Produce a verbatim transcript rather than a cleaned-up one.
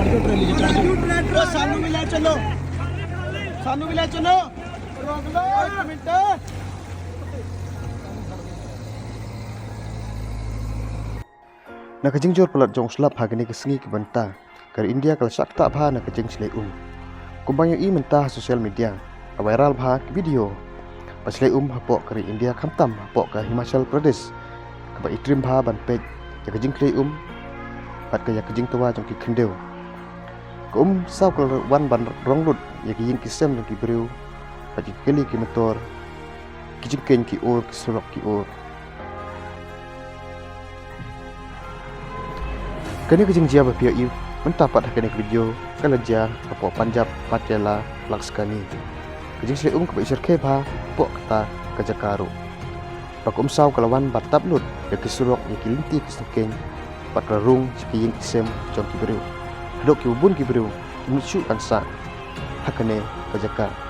सानू भी ले चलो, सानू भी ले चलो। Na ka jingjur palat jong slap ha kane ka sngi ka bynta ka ri India ka la shah ktah bha na ka jingshlei um. Kumba ngi ïohi mynta ha social media ka viral bha ka video ba shlei um hapoh ka ri India khamtam hapoh ka Himachal Pradesh kaba i trim bha ban peit ïa ka jingshlei um bad ka ïa ka jingtwa jong ki khyndew. Ka um saw ka la wan ban rong lut ïa ki ïing ki sem jong ki briew bad ki kali ki motor, ki jingkieñ ki ur, ki surok ki ur. Kane ka jingjia ba phi ïohi mynta pat ha kane ka video ka la jia hapoh Punjab, Patiala, Lakhsakani. Ka jingshlei um kaba i syrkhei bha hapoh kata ka jaka ruh. Ba ka um saw ka la wan ban tap lut ïa ki surok, ïa ki lynti ki sngewkieñ bad ka la rung sha ki ïing ki sem jong ki briew. Haduh kiba bun ki briew kim nud shuh ban sah ha kane ka jaka.